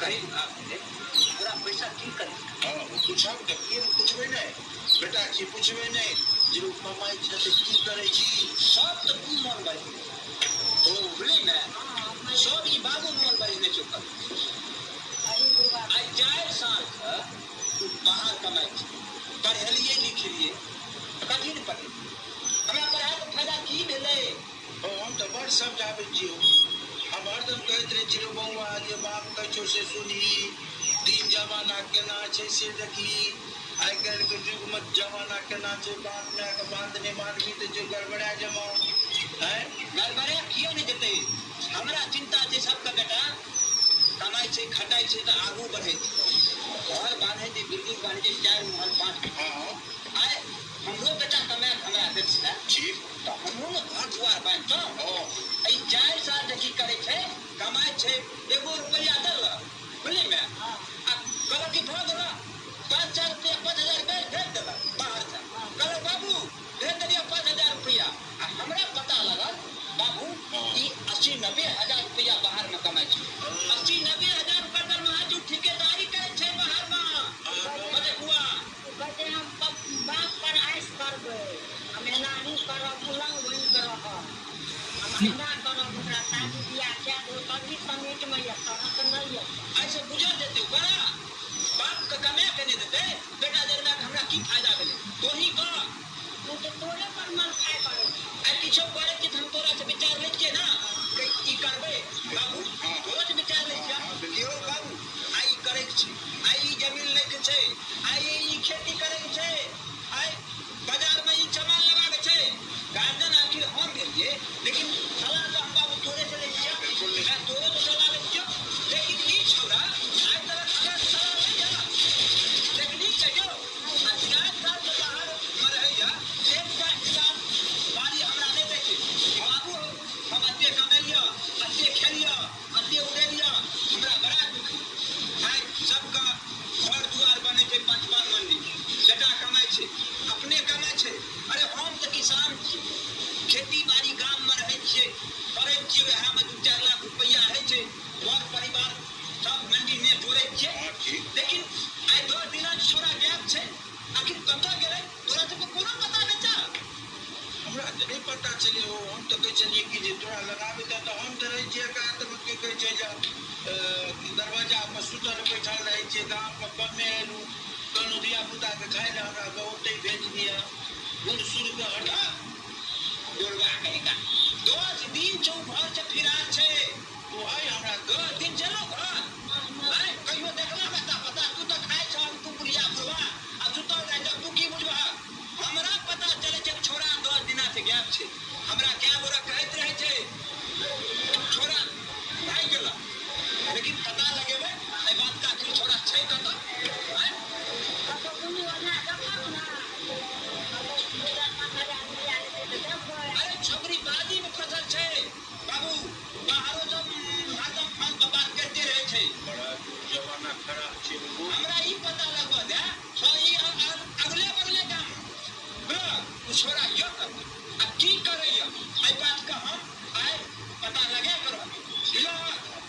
कही आप पूरा पैसा की करी। हाँ पूछब तऽ की पुछबै नहि बेटा छी पुछबै नहि जे ओ कमाइ छै तऽ की करै छी। सब तऽ तू मोन बढ़ि ओ बुझली ने सब ई बाबू मोन बढ़ि चुकल। आइ 4 सालसँ तू बाहर कमाइ छै, पढ़ेलियै लिखलियै कथी नहि पढ़ेलियै, हमरा पढ़ाके फायदा की भेलै? हम तऽ बड़ समझाबै छियौ, हम हरदम कहैत रहै छियै बौआ जे बाप कहै छौ से सुनही, दिन जमाना केना छै से देखही, आइ काल्हिके युगमे जमाना केना छै, बाप मायके बात नहि मानबही तऽ जे गड़बड़ा जेबह। आँय गड़बड़ा कियो नहि जेतै, हमरा चिन्ता छै सबके बेटा कमाइ छै खटाइ छै तऽ आगू बढ़ै छै, घर बान्है छै बिल्डिंग बान्है छै 4 महल 5। हँ आइ हमरो बेटा कमाए कऽ हमरा दै ठीक तऽ हमहूँ ने घर दुआर बान्हितहुँ। एहि 4 साल जे की करै छै कमाइ छै 1 रुपैआ देलक बुझली ने आ कहलक कि भऽ गेल 5,000 रुपैआ 5,000 रुपैआ भेज देलक बाहरसँ, कहलक बाबू भेज देलियै 5,000 रुपैआ। आ हमरा पता लगल बाबू ई 80-90 हजार रुपैआ बाहरमे कमाइ छै, 80-90 हजार रुपैआ दरमाहा जो ठिकेदारी करै छै बाहरमे। मधेपुआ कहै हम बाप पर आइस करबै, हम एनाही करब उलंग बनि कऽ रहब, हम एना करब, ओकरा शादी बियाह कए देबै तभी समेटमे एतऽ नहि तऽ नहि एतऽ। एहिसँ बुझल जेतै बड़ा बापके कमा के नहि देतै बेटा जन्मा के हमरा की फायदा भेलै? तोही कह। ओ तऽ तोरे पर मन खाय पड़ै छै। आइ किछो करै छियै तऽ हम तोरासँ विचार लै छियै ने ई करबै बाबू, तोरो से विचार लै छियै यौ बाबू आइ ई करैके छै, आइ ई जमीन लैके छै, आइ ई खेती करैके छै, आइ बाजारमे ई सामान लेबाके छै। गार्जियन आखिर हम भेलियै, लेकिन सलाह तऽ हम बाबू तोरे से लै छियै, मैं तोरो से सलाह लै छियौ, लेकिन ई छौड़ा आइ तक हमरा सलाह लैया लेकिन ई कहियौ आ 4 सालसँ बाहरमे रहैया, एकटा हिसाब बारी हमरा नहि दै छै बाबू हम एते कमेलियै एते खेलियै एते उड़ेलियै, हमरा बड़ा दुख। आइ सबके घर दुआर बनै छै 5-5 मंजिल, बेटा कमाइ छै अपने कमाइ छै। अरे हम तऽ किसान छी, खेती बाड़ी गाममे रहै छियै, करै छियै, वएहमे 2-4 लाख रुपैआ होइ छै, घर परिवार सब मंडीमे जोड़ै छियै। लेकिन आइ 10 दिना छोड़ा गायब छै, आखिर कतऽ गेलै तोरा सबके कोनो पता नहि छौ? हमरा तऽ नहि पता छलै हो, हम तऽ कहै छलियै कि जे तोरा लगाबै तऽ हम तऽ रहै छियै एकान्तमे, की कहै छै जे दरवाजा पर सुतल बैठल रहै छियै, गाममे कमे एलहुँ, कहलहुँ धियापुताके खाय लए हमरा ओतहि भेज दिअ, बूढ़ सूढ़के हटा बुढ़वा कहिका 10 दिन छौ घरसँ फिरार छै। तू आइ हमरा 10 दिन चलो घर आइ कहियो देखला पता पता तू तऽ खाइ छह तू बुढ़िया बुढ़वा आ सुतल रहै छह, तू की बुझबह? हमरा पता चलै छै छोड़ा 10 दिना से गायब छै, हमरा कए गोरा कहैत रहै छै छोड़ा भागि गेल, लेकिन पता लगेबै एहि बातके आखिर छोड़ा छै कतऽ? अरे छोकरी बाजी में फसल छै बाबू, बाहरो सब हरदम फोन पर बात करते रहै छै। बड़ा जमाना खराब छै। हमरा ई पता लगबऽ दे ई अगले बगले गाम ओ छोड़ा यऽ कतऽ आ की करैया, एहि बातके हम आइ पता लगा कऽ रहबै।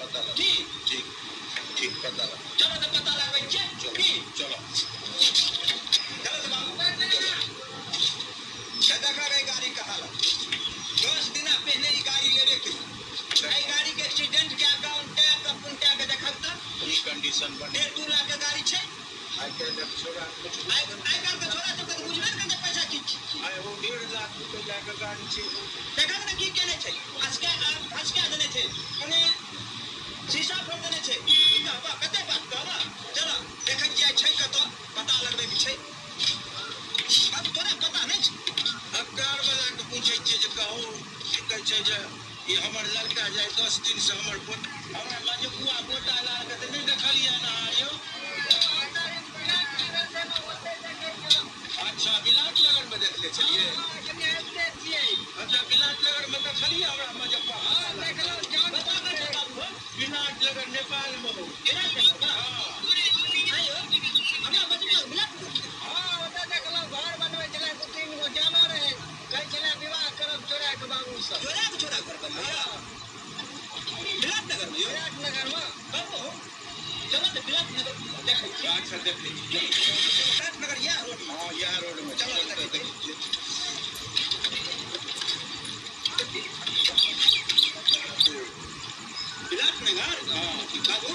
पता लग की ठीक ठीक पता लग चलो तऽ पता लगबै छियै। की चलो चलो तऽ बाबू देखा गई गाड़ी के हालत, 10 दिना पहले ई गाड़ी लेबे के, एहि गाड़ी के एक्सीडेंट के अकाउंट के पुनटा के देखब तऽ ई कंडीशन बने 1.5-2 लाख के गाड़ी छै। आइ काल्हिक छोड़ा कुछ आइ काल्हि के छोड़ा सबके तऽ बुझबे ने करतै पैसा की छै। आइ ओ 1.5 लाख रुपैआ के गाड़ी छै। देखब ने की केने छै, हसका देने छै, मने शीशा फोड़ि देने छै। की कहबा कते बात कहबा, चल देखै छियै छै कतऽ, पता लगबै के छै। अब तोरा पता नहि छै? अब कार वाला के पूछै छियै जे कहू की कहै छै जे ई हमर लड़का जाय 10 दिन से हमर हमरा मजबुआ पोता लाल के तऽ नहि देखलियै ने अहाँ यौ? अच्छा विराट नगर में देखले छलियै? अच्छा विराट नगर में देखलियै हमरा मजबुआ? विराट नगर नेपाल में हो। घर बनबै छलै 2-3 गो जाना रहै, कहै छलै विवाह करब चोरा के बाबू सब। चोरा के छोड़ा घर बनबै? विराट नगर में? विराट नगर में। बाबू चलो तऽ विलास नगर देखै छियै। अच्छा देखै छियै। विलास नगर इएह रोड मे। हँ इएह रोड मे। चलो चल देखै देखै छियै। विलास नगर हँ। बाबू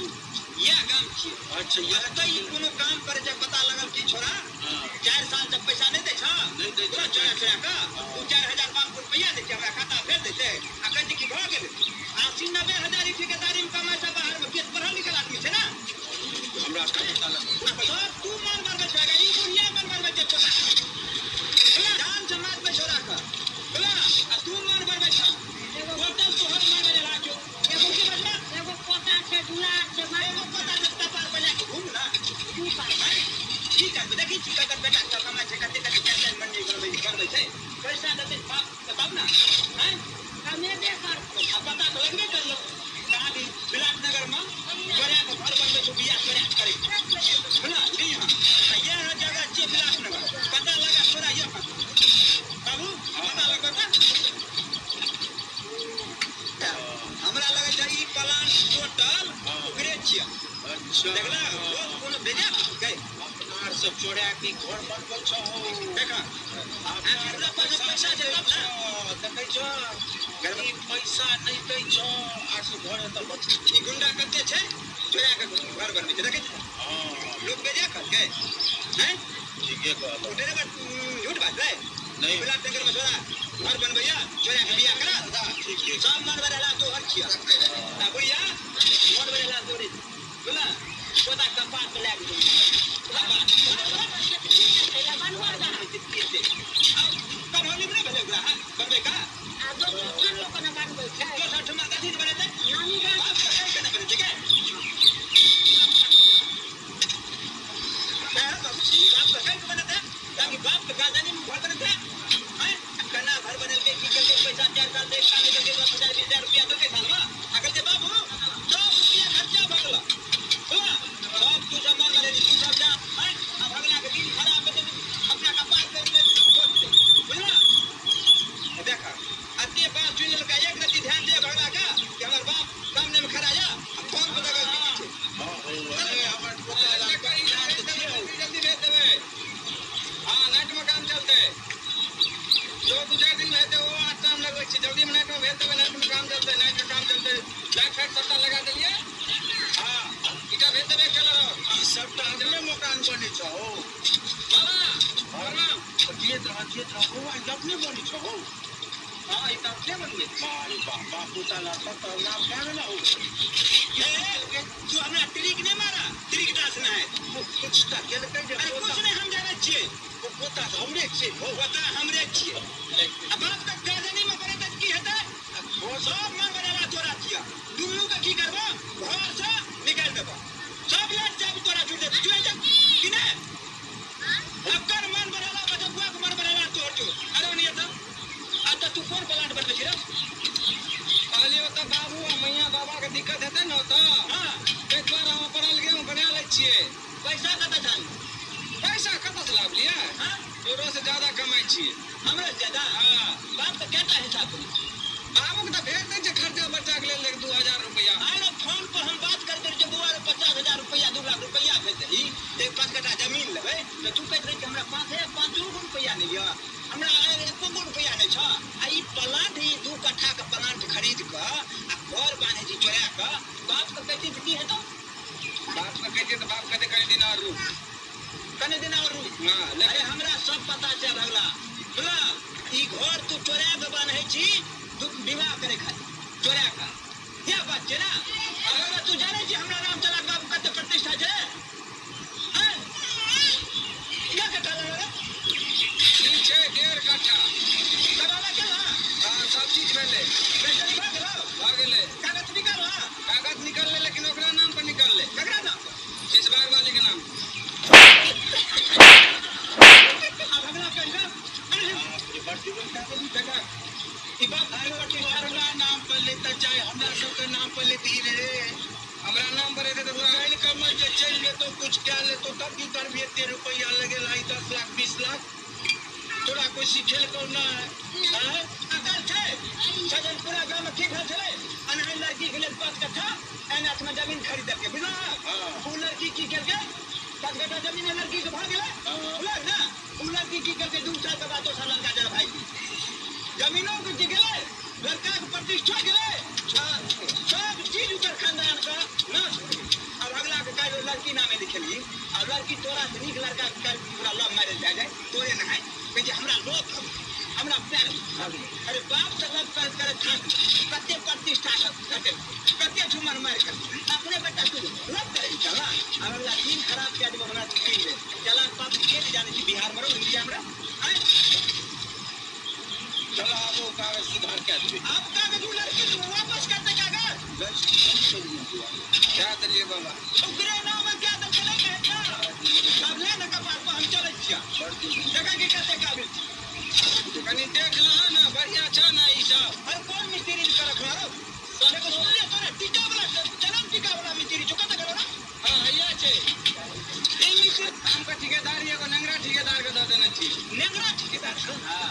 इएह गाम छियै। अच्छा इएह। एतऽ ई कोनो काम करै छै पता लगल कि छोरा हँ। 4 साल से पैसा नहि दै छह, नहि दै पूरा छै। चोरा चोरा कऽ हँ। ओ 4000 बाप के रुपैआ दै छै, हमरा खाता भेज दै छै आ कहै छै कि भऽ गेलै। 80-90 हजार ई ठेकेदारी मे कमाइ छै बाहर मे, केस पढ़ल लिखल आदमी छै ने। हमरा सबके पता लगल। आ सब तू मन बनबै छै, ई बुढ़िया मन बनबै छै पोता। बोला जान से मारबै छोरा के। बोला आ तू मन बनबै छह। टोटल तोहर मन बनेला छौ। एगो की बजबा? एगो पोता छै दुलार छै माय। एगो पोता छै कपार पर लए के घूम ना। की करबै? की करबै? देखै छी ककर बेटा सब कमाइ छै, कते कते 4-4 मंडी बनबै छै। पैसा देतै बाप के तब ने। आँय? कमेबे करतै। आ पता तऽ लगबे करलो। कहाँ भी विलासनगर मे चोरा के घर बनबै छौ, बियाह चोरा के करै छौ। बुझलह? ली यहाँ। आ इएह जगह छियै विलासनगर। पता लगा छोरा यऽ कतौ। बाबू पता लगबै तऽ? हमरा लगै छै ई प्लान टोटल ओकरे छियै। अच्छा। देखला लोक कोनो बेजा कहै। अपना आर सब चोरा के घर बनबै छहो। देखा अपना आर हमरा पास पैसा छै तब ने। देखै छह गरीब पैसा नहि दै छह आ से घर एतऽ बचै। ई गुंडा कते छै चोरा के घर बनबै छै, देखै छी? हँ। लोक बेजा कहलकै। हैं? ठीके कहलह। ओ ड्राइवर झूठ बाजलै? नहि। विलासनगर मे छोरा घर बनबैया, चोरा के बियाह करा। ठीके। सब मन बनेला तोहर छियै। आ बुढ़िया मन बनेला तोरे। बुझला? पोता कपार पर लए के घुमै। बनबऽ दे। कन्हौली मे नहि भेलै ओकरा बनबै का? आ दोसर ठाम लोक ने बनबै छै। दोसर ठमा कथी से बनेतै? नानी गाम। बाप के कहि के ने बनेतै गे। बाप के कहि के बनेतै? ताकि बाप के गार्जियनी मे घर बनेतै। आँय? केना घर बनेलकै, की केलकै, पैसा 4 साल से एक साल नहि देलकै, 50-20 हजार रुपया देलकै साल मे। आ कहलकै बाबू सब रुपया खर्चा भऽ गेलौ। बुझलह? सब तू सब मन बनेलही, तू सब जा। आँय? आ भगला के दिन खराब हेतै, अपना कपार पे सोच ले। बुझलह? देख अते बात सुनि लेलकै, एक रत्ती ध्यान दे भगला के कि हमर बाप सामने मे खड़ा या आ फोन पर लगल बिजी छै। हँ हौ, अरे हमर पोता जल्दी जल्दी भेज देबै। हँ नाइट मे काम चलतै। जो 2-4 दिन मे हेतै ओ 8 टाइम लगबै छै। जल्दी मे नाइट मे भेज देबै, नाइट मे काम चलतै, नाइट के काम चलतै। लाइट फाइट सबटा लगा देलियै। हँ ईटा भेज देबै कलर। ई सबटा अपने मकान बनै छहो। बाबा प्रणाम। जियत रह जियत रह बौआ, ई अपने बनै छहो। हँ ई तऽ अपने बनबै छै। बारे बाप, बाप पोता लड़तौ तऽ नाम कए गेल हौ। ए, तू हमरा ट्रिक नहि मारा, ट्रिक डांस नहि। कुछ तऽ केलकै जे अरे कुछ नहि, हम जानै छियै। ओ पोता तऽ हमरे छियै हौ। पोता हमरे छियै। आ बाप के गार्जियनी मे बनेतै तऽ की हेतै? सब मन बनेला तोरा छियै। दुनू के की करबो? घर से निकालि देबो। सब लाट चाबी तोरा छूट देतै। चुए जा कि नहि? अकर मन बनेला बचबुआ के मन बनेला तोहर छौ। अरे ओनिये तऽ आ तऽ तू कोन प्लांट बनबै छी रे? कहलियै ओतऽ बाबू आ मैया बाबा के दिक्कत हेतै ने ओतऽ, हँ। ताहि दुआरे हम अपन अलगे मे बना लै छियै। पैसा कतऽ छान? पैसा कतऽ से लाबलियै? हँ? तोरो से ज्यादा कमाइ छियै। हमरे से ज्यादा? हँ। बाप के केटा हिसाब करी? बाबू के तऽ भेज दै छै खर्चा बर्चा के लेल 1-2 हजार रुपैआ। आइ फोन पर हम बात करैत रही जे बौआ रे 50,000 रुपैआ 2 लाख रुपैआ भेज दही तऽ 5 कट्ठा जमीन लेबै, तऽ तू कहैत रही कि हमरा 5-5 गो रुपैआ नहि यऽ, हमरा 1 गो रुपैआ नहि छऽ। आ ई प्लांट ई 2 कट्ठा के प्लांट खरीद कऽ आ घर बान्है छी चोरा कऽ, बाप के कहै छी की हेतौ? बाप के कहै छियै तऽ बाप कहतै कनि दिन आओर रुक। कनि दिन आओर रुक। हँ। अरे हमरा सब पता छै भगला। बुझलह? ई घर तू चोरा कऽ बान्है छी तू विवाह करै खातिर चोरा कऽ, इएह बात छै ने? अगर तू जानै छी हमरा रामचला बाबू कते प्रतिष्ठा छै? आँय? क्या कट्ठा लेबै रे? ई छै 1.5 कट्ठा। करवाला केलह? हँ सब चीज भेलै। रजिस्ट्री भऽ गेलौ? भऽ गेलै। कागज निकालह? कागज निकललै लेकिन ओकरा नाम पर निकललै। ककरा नाम पर? इस बार वाले के नाम। आ भगला कहिया? अरे बड़ जुलुम कए देलही। देखा ई बात अपना नाम पर लेते चाहे हमरा सबके नाम पर लेती रे। हमरा नाम पर हेतै तऽ तोरा काल्हि कमल जे चलि जेतौ कुछ कए लेतौ तब की करबही? एते रुपैआ लगेलही 10 लाख 20 लाख तोरा कोइ सिखेलकौ नहि? आँय? अकल छै? सजन पूरा गाँव में की भेल छलै? अनहाइ लड़की के लेल 5 कट्ठा एनएच में जमीन खरीद देलकै, बुझलह? हँ। लड़की की केलकै 5 कट्ठा जमीन लड़की के भऽ गेलै बुझलक ने। उ लड़की की केलकै 2 साल के बाद दोसर लड़का जर भाई जमीनों के की गेलै लड़का के प्रतिष्ठा गेलै सब चीज ओकर खानदान का नाश हो गेलै। अब अगला के काल्हि लड़की नामे लिखेलियै आ लड़की तोरा से नीक लड़का के काल्हि पूरा लव मैरिज भए जाए तोरे नहाय कहै छै हमरा लव हमरा प्यार। अरे बाप से लव कर करे थाक कते प्रतिष्ठा कते कते झुमर मारि कर अपने बेटा तू लव करे चला। अब अगला दिन खराब कए देबो हमरा कहि दे चला बाप के नहि जानै छी बिहार मे रहो इंडिया मे रहो। चला आब ओ कागज सुधार कए देबै। आब कागज उ लड़की के वापस करतै कागज कए देलियै बाबा ओकरे नाम कए देलकै नहि कहै छ। आब ले ने कपार पर हम चलै छियै देखै कि कते काबिल छी कनी देख लह ने बढ़िया छ ने ई सब। अरे कोन मिस्त्री के रखना रहो देखो सुन ले तोरा टीका वाला जनम टीका वाला मिस्त्री जो कत गेलो ना। हां हैया छै ई मिस्त्री काम के ठेकेदारी एगो नंगरा ठेकेदार के दऽ देने छी। नेंगरा ठेकेदार हां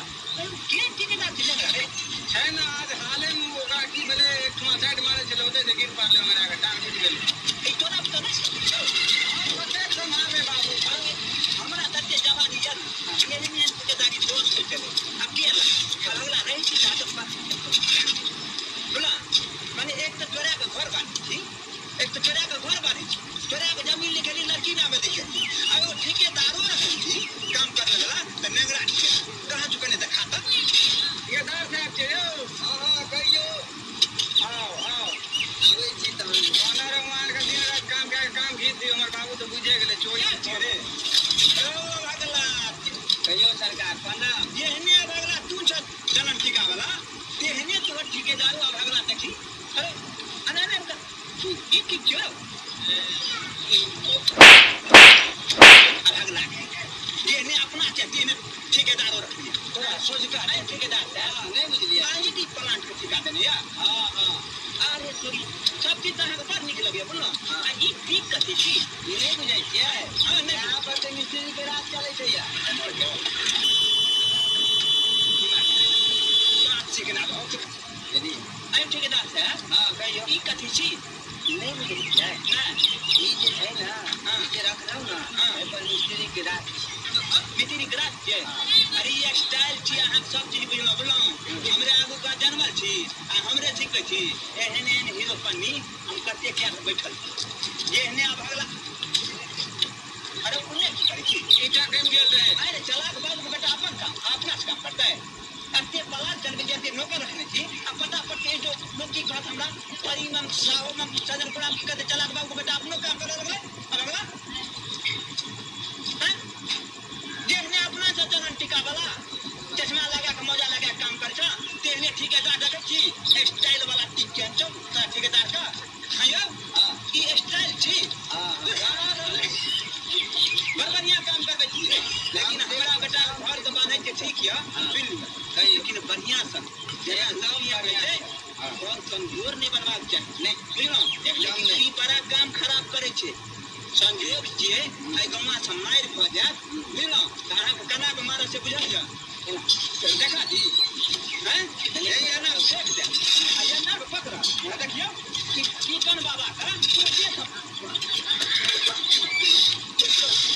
के ठेकेदार छै नेंगरा रे छै ने। आज हाले मे ओकरा की भेलै एकठमा साइड मारै छलै ओतै से गिर पड़लै हमरा के टांग टूटि गेलै। ई तोरा तऽ नहि छौ कतेक सम्हारबै बाबू हमरा तते जवानी चल एहन एहन ठेकेदारी दोस्त के चले अब के अगला रहै छी तऽ बोला माने एक तऽ चोरा के घर बान्है छी एक तऽ चोरा के घर बान्है छी चोरा के जमीन लिखेली लड़की नामे लिखेली आ एगो ठेकेदारो रखै छी काम करे वाला तऽ नेंगरा ठेकेदार कहाँ चुकने देखा तऽ ठेकेदार साहब छै यौ। हाँ हाँ कहियो आओ आओ आबै छी तहन ऑनर मान के दिन राति काम कए के काम घीच दियौ हमर बाबू तऽ बुझे गेलै चोरी क्या छै रे ओ भगला कहियो सरकार प्रणाम। जेहने भगला तू छ जनम ठिका वाला तेहने तोहर ठेकेदारो आ भगला देखी। अरे अरे अरे ई की छौ भगला जेहने अपना छै तेहने ठेकेदारो रखलियै तोरा सोझका अरे ठेकेदार साहब नहि बुझलियै अहीं की प्लांट के ठिका देने या। हाँ हाँ अरे तोरी सब चीज तऽ अहाँके बड़ नीक लगैया बुझलहुँ। आ ई ठीक कथी छी ई नहि बुझै छियै। हाँ नहि यहाँ पर तऽ मिस्त्री के राज चलै छै यार। बात सीखना यदि अरे ठेकेदार साहब हाँ कहियो ई कथी छी नहि बुझै छियै। नहि ई जे छै ने हाँ। ई जे रखलहुँ ने हाँ। एहि पर मिस्त्री के राज छै। मिस्त्री के राज छियै। अरे ई स्टाइल छी अहाँ सब चीज बुझलहुँ बुझलहुँ। हमरे आगू का जनमल छी आ हमरे सीखै छी। एहन एहन हीरो पन्नी हम कते कए कऽ बैठल छी जेहने आब अगला। अरे उन्ने की करै छी ईटा कमि गेल रहै। अरे चलाक बाबू के बेटा अपन काम अपना से काम करतै। एते पलाल चलबै जे नौकर रखने छी आ फटाफट के जो लोग की कहत हमरा परिमम साहो मम सजनपुरा की कहते चलाक बाबू के बेटा अपनो काम करे लगलै। अब अगला हैं जेहने अपना से चलन टीका वाला चश्मा लगा के मोजा लगा के काम करै छ तेहने ठेकेदार देखै छी स्टाइल वाला टिक के छौ तोरा ठेकेदार के। हाँ यौ ई स्टाइल छी। हाँ बड़ बढ़िया काम करबै छी लेकिन हमरा बेटा घर के बान्है के ठीक यऽ सुनि लिअ लेकिन बढ़िया सँ जेना नाम आबै छै घर कमजोर नहि बनबाक चाही नहि बुझलहुँ। एकदम नहि। ई बड़ा काम खराब करै छै। संजोग छियै एहि गौवा सँ मारि भऽ जायत बुझलहुँ तऽ अहाँके केना कऽ मारत से बुझल यऽ देखा दी हैं एना फेक देब आ एना कऽ पकड़ब आ देखियौ कि चिकन बाबा के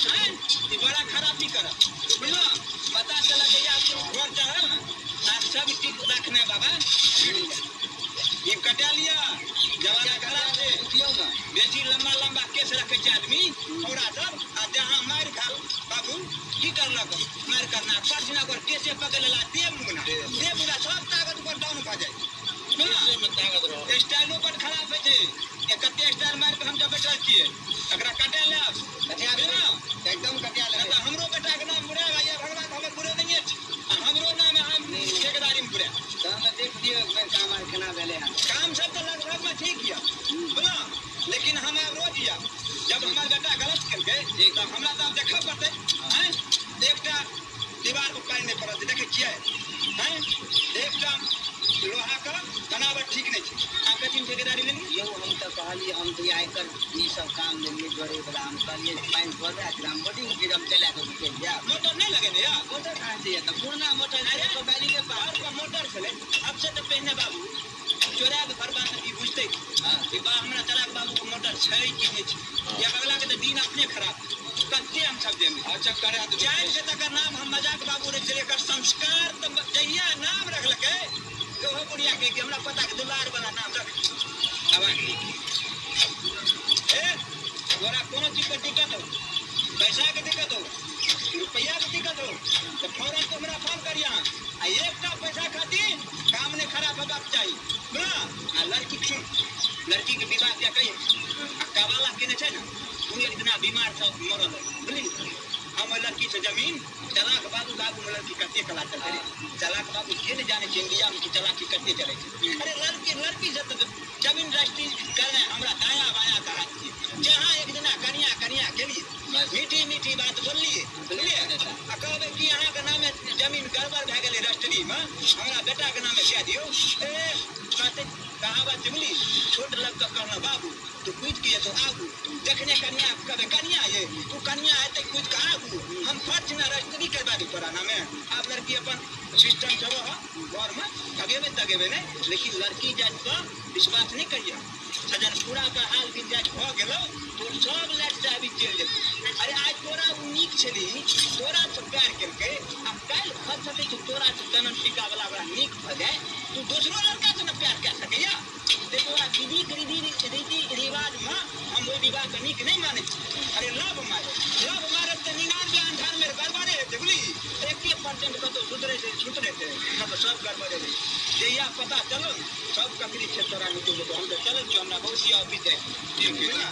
हैं ई बड़ा खराबी करत बुझलहुँ। पता चलत जहिया घर चढ़ल ने आ सब चीज रखने बाबा ई कटा लिअ जमाना खराब छै। बुझियौ ने बेसी लम्बा लम्बा केस रखै छै आदमी छौड़ा सब आ जहाँ मारि खाल बाबू की करलक मारि करना परसिना ओकर केसे पकड़ि लेला देह मुगना देह मुगना सब ताकत ओकर डाउन भऽ जाइ छै। मे ताकत रहल स्टाइलो बड खराब होइ छै। कते स्टाइल मारि कऽ हम जब बैठल छियै एकरा कटा लेब कटिया लेबै एकदम कटिया लेबै। तऽ हमरो बेटाके नाम बुरा भैया भगवान हमर बुरे नहिए छै आ हमरो नाम हम ठेकेदारीमे बुरा। तहन देख दियौ एक बेर काम आर केना भेलै हन। काम सब तऽ लगभग मे ठीक यऽ बुझलहुँ लेकिन हम आब रोज यऽ जब हमर बेटा गलत केलकै तऽ हमरा तऽ आब देखऽ पड़तै। आँय एकटा दीवार पर पानि नहि पड़ल छै देखै छियै। आँय एकटा लोहा के बनावट ठीक नहि छै। अहाँ कथी ठेकेदारी लेलियै? यौ हम तऽ कहलियै हम तऽ आइकर ई सब काम लेलियै जोड़े वला हम कहलियै पानि पड़ै हम बोर्डिंग फिर हम चला कऽ चलि जायब। मोटर नहि लगेने यऽ? मोटर कहाँ से यऽ तऽ पुरना मोटर अरे बैली के पास घर पर मोटर छलै। अब से तऽ पहिने बाबू चोरा के घर बांधल ई बुझतै हाँ। कि बा हमरा चला के बाबू के मोटर छै कि नहि छै। या बगला के तऽ दिन अपने खराब कते हम सब देंगे। अच्छा करा देबै। जानि के तकर नाम हम मजाक बाबू रख छलियै, एकर संस्कार तऽ जहिया नाम रखलकै ओहो बुढ़िया के कि हमरा पता के दुलार वाला नाम रख। अब ए तोरा कोनो चीज के दिक्कत हो, पैसा के दिक्कत हो, रुपया के दिक्कत हो, तो फौरन तो हमरा फोन करिया। आ एकटा पैसा खातिर काम नहीं खराब होबाक चाही बुझला। आ लड़की सुन, लड़की के विवाह क्या कही आ कबाला केने छै ने, तू एक दिना बीमार छ मरल बुझली। हम ओहि लड़की से जमीन चलाक बाबू बाबू में लड़की कते कला चलते रे, चलाक बाबू के नहीं जाने छै इंडिया में कि चलाकी कते चले छै। अरे लड़की लड़की से तो जमीन रजिस्ट्री करना हमरा दाया बाया का हाथ छै। जहाँ एक दिना कनिया कनिया गेलिए मीठी मीठी बात बोललिए बुझलिए, आ कहबै कि अहाँ के नामे जमीन गड़बड़ भए गेलै रजिस्ट्री में, हमरा बेटा के नामे कए दियौ। ए कहते कहावत छै बुझली, छोट लग के कहना बाबू तू कूद के तो आगू, जखने कनिया कहबै कनिया ये तू कनिया हेतै कूद के आगू, हम फर्ज ने रजिस्ट्री करवा दी तोरा नामे। आब लड़की अपन सिस्टम छबो घर में भगेबे तगेबे नहीं, लेकिन लड़की जाति पर विश्वास नहीं करिए। सजन पूरा का हाल भी जाति भऽ गेलौ तो सब लाइट चाहबी चलि जेतौ। अरे आज तोरा ओ नीक छली, तोरा से प्यार केलकै, आ काल्हि भऽ सकै छै तोरा से चनन टीका वाला बड़ा नीक भऽ जाय, तू दोसरो लड़का से ने प्यार कए सकैया। ते तोरा विधि रीति रिवाज में हम ओहि विवाह के नीक नहीं मानै छी। अरे लव मैरिज, लव मैरिज तऽ 99 98 गड़बड़े हेतै बुझली, 1% कतौ सुधरै छै सुधरै छै, कतौ सब गड़बड़े रहै। जहिया पता चलो सब ककरी छै तोरा निकल जेतौ। हम तऽ चलै छियौ, हमरा बहुत ऑफिस जाइ। ठीक है ना।